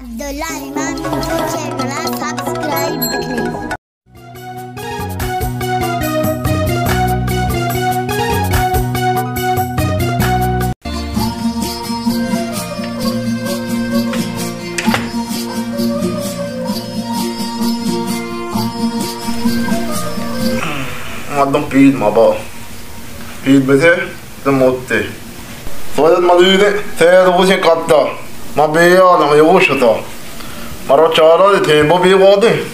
عبداللہ امام info channel ءَ سبسکرائب بکنیں۔ مردم پیر مبا، پیر بتے تو موتے۔ سوید مدویدے سید روچیں کپتا، ما بے یادم یو شتا۔ مرا چارا دے تھے بو بے وادے۔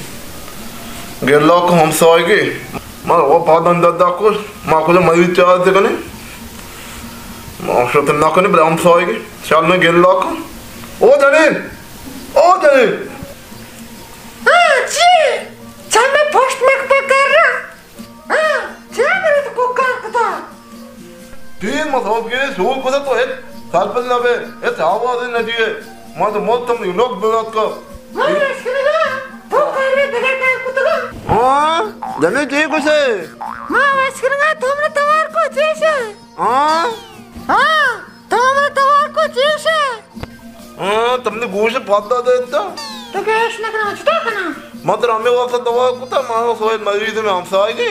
گلا کو ہمسائگے۔ ما وہ پادن ددا کو، ما کجا مدوید چار دے کنے۔ ما شت نہ کنے بلے ہمسائگے۔ چل میں گلا کو۔ او جنین! او جنین! ہاں، چی؟ چل میں پشت مک پہ کر رہا۔ ہاں، چیا برے تو کوکار کتا؟ پیر مصوب کے سور کتا تو ہچ سرپد نہ بے، ہچ آواز نہ دیے۔ ما تو موت تم لوگ بلات کا۔ ما وش کرگا، تو کار میں بغیر کار کتگا۔ ہاں، جنے جی کسے۔ ما وش کرگا، تو من توار کو چیشے۔ ہاں؟ ہاں، تو من توار کو چیشے۔ ہاں، تم نے گوش پادا دیتا۔ تو گیش نہ کرنا، چطور کرنا؟ ما ترا ہمیں واسطہ دوا کتا، ما سوئے مریض میں ہمسائے گے۔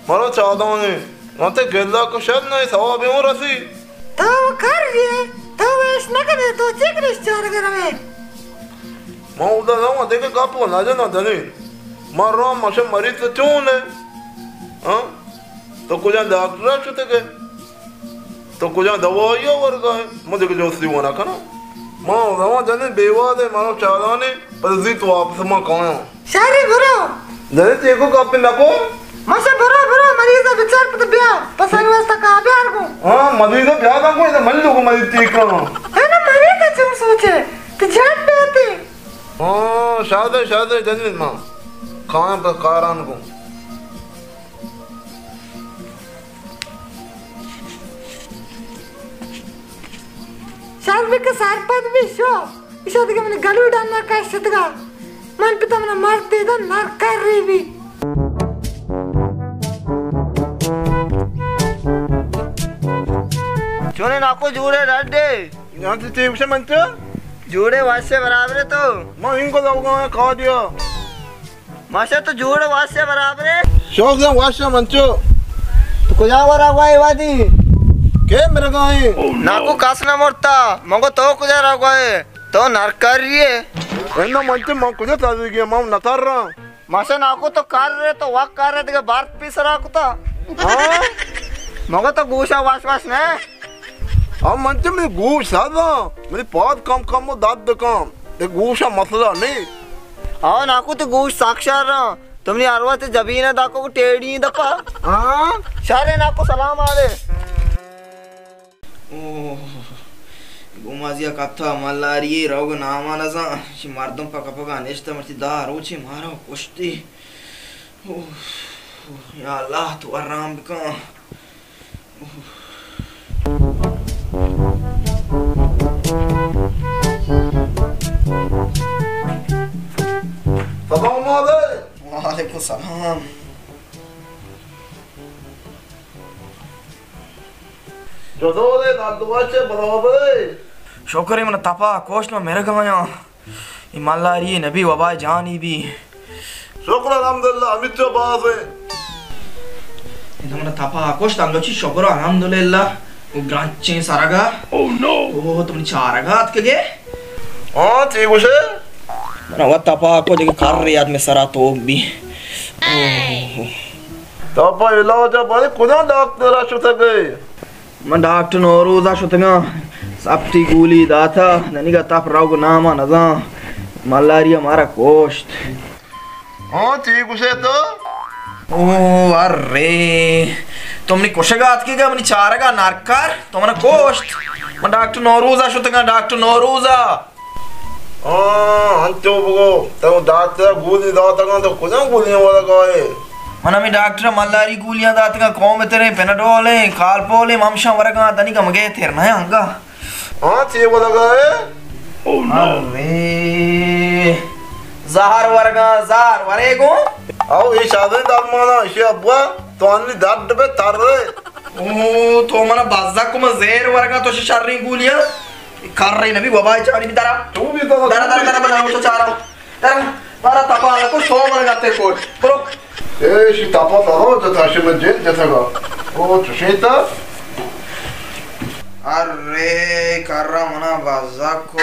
مرو چادانے۔ ما تے گلا کو شد نہیں، ثواب ہوں رسی۔ تو کر رہی ہے، تو ویش نہ کرے، تو چک رش چار گرمے۔ ما ادا نہ ہوں، دیکھے گپ کو نہ جانا دنی۔ ما رو مشے مریض تو چون ہے؟ ہاں؟ تو کجا ڈاکٹر شتے گئے؟ تو کجا دوائی ورگا ہے؟ مجھے کجا اسی ہونا کنا۔ ما رواں جنین بیواد ہے، مارو چالانے، پر زیت واپس ما کایاں۔ شری برو۔ جنین تیکو گپ نکو۔ مشے برو، برو، مریض بچار پت بیا، پسر واسطہ کا بیار کو۔ ہاں، مریض بیا دا کو، من لوگ مریض ٹھیک کرو۔ ہے نا، مریض چون سوچے، تو جان بیتے۔ ہاں، شادے، شادے، جنین ما۔ کھاں پر کاران کو۔ شر بکہ سرپد بی شو، ایشا دگہ من گلو ڈنا کشتگا، من پتا منا مرد دیدن نرکر ری بی۔ چونے ناکو جوڑے ڈڈے؟ یہاں سے ٹھیک سے منچو؟ جوڑے واسے برابر ہے تو؟ میں ان کو لوگا ہے کھا دیا۔ ماشا تو جوڑ واسے برابر ہے۔ شوق جان واسے منچو۔ تو کجا ورا گوائے وادی؟ کے مرگائیں؟ ناکو کس نہ مرتا۔ مگو تو کجا را گوائے؟ تو نرکاری ہے۔ انہا منچو من کجا تازی گیا، من نتر رہا۔ ماشا ناکو تو کر رہے تو وقت کر رہے دیگه بارت پیسرا کتا۔ ہاں؟ مگو تو گوشا واش واش نہ۔ ہم من چہ منی گوش سازاں، منی پاد کم کم و درد کن، اے گوشا مسئلہ نہیں۔ ہاں ناکو، تو گوش ساک شر، تو منی ہر وقت جبین داکو کو ٹیڑی دپا۔ ہاں؟ شر ناکو، سلام علیک۔ اوہ، گومازیا کپتا ملاری روگ ناما نزان، شی مردم پا کپگا نشتہ مرچی دہ روچے مارا کشتی۔ اوہ، یا اللہ تو آرام بکن۔ سلام علیکم۔ وعلیکم السلام۔ چطور ئے؟ درد وش ئے؟ برابر ئے؟ شکر ئے، من تپا کشت، من مرگ آیاں۔ اے ملاری نبی وبا جانی بی۔ شکر الحمدللہ، ہمے تو باز ئے۔ اے تو من تپا کشت، ہم چی شکر الحمدللہ۔ او گرانچیں سرگا۔ او نو۔ او تو منی چارگا اتکگے؟ ہاں، چی گوشے؟ من وت تپا کو دگہ کر ریات میں سرا توک بی۔ او۔ تپا علاج بارے کجا ڈاکٹر شتگے؟ من ڈاکٹر نوروز ءَ شتگاں، سپتی گولی داتا، دنیگا تپ روگ نام ءَ نزاں، ملاریا مارا کشت۔ ہاں، چی گوشے تو؟ او ارے، تو منی کشگ ءَ اتکگا، منی چارگ ءَ نرکر، تو منا کشت۔ من ڈاکٹر نوروز ءَ شتگاں، ڈاکٹر نوروز ءَ۔ ہاں، انچو بگو، تو ڈاکٹر گولی داتگاں، تو کجام گولیاں ورگا ئے؟ من ہمے ڈاکٹر ملاری گولیاں داتگاں، قوم تریں، پیناڈول ایں، کالپول ایں، ممشاں ورگاں، دنیگا مگے تیر نہ انگا۔ ہاں، چے ورگا ئے؟ ارے، زہر ورگاں، زہر ورے گوں۔ او، اے شادیں درمانا، اشی ابا، تو انی درد بے تر رے۔ او، تو منا بزگ کو من زہر ورگاں، تو شریں گولیاں۔ کر رہی نبی وبا چاری بی ترا۔ تو درا، درا، درا، بنا تو چارا. درا، مارا تپا کو سو من گتے کو. برو. اے شی تپا تو جتا شی من جیل جتا گا. او چشیتا. ارے، کرا منا بازا کو.